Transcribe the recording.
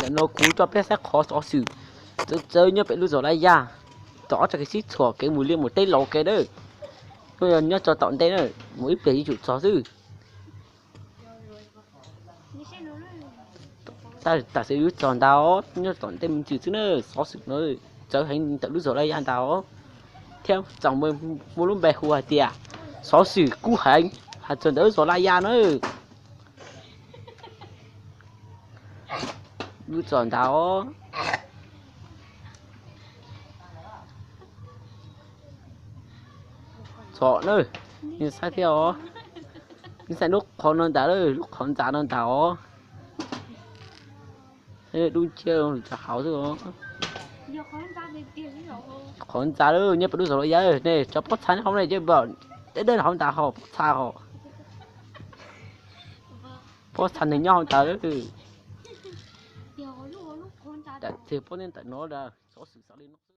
No kuv coj peb saib qhov xov xwm txawv txawv nyob pem lub zos Laj Yaj, tom ob txog kev sib txhuam kev mus liaj mus teb laus kev na. Nyob tso tom ntej na, mus ib pliag yuav tsum txog xwb. Tam sim yuav txog ntag os, nyob tom ntej me ntsis xwb na. Xov xwm no txawv heev ntawm lub zos Laj Yaj ntag os, thiab txawm muaj lub npe hu hais tias xov xwm kub heev hais txog ntawm lub zos Laj Yaj na. Lub zos ntag os. Txog na, nej saib thiab os, nej saib lub qhov no ntag, lub qhov ntxa no ntag os. Dub nciab rau hauv xwb os. Qhov ntxa nyob pem lub zos Laj Yaj, nej tso pob txha nyob hauv ne, deb deb hauv ntag hos pob txha hos. Pob txha neeg nyob hauv ntawd. Tam sim pob neb ntawm no xov xwm xav li no.